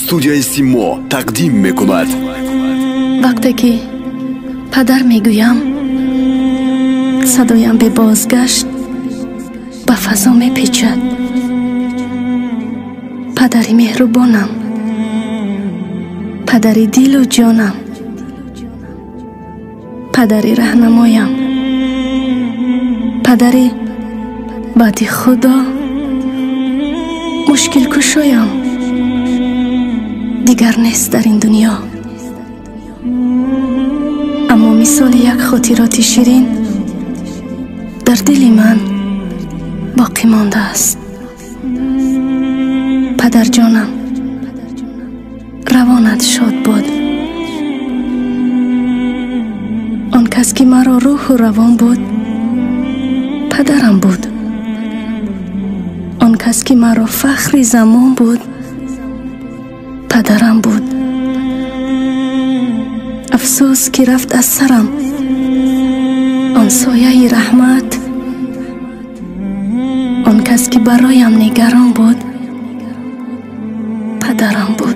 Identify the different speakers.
Speaker 1: Студияи Симо тақдим мекунад.
Speaker 2: Вақте ки падар мегӯям, садоям бебозгашт ба фазо мепечад. Падари меҳрубонам, падари дилу ҷонам, падари раҳнамоям, падари баъди Худо мушкилкушоям дигар нест дар ин дунё. Аммо мисоли як хотироти ширин дар дили ман боқӣ мондааст. Падарҷонам, равонат шод буд. Он кас ки маро рӯҳу равон буд, падарам буд. Он кас ки маро фахри замон буд, падарам буд. Афсӯс, ки рафт аз сарам он сояи раҳмат. Он кас ки бароям нигарон буд, падарам буд.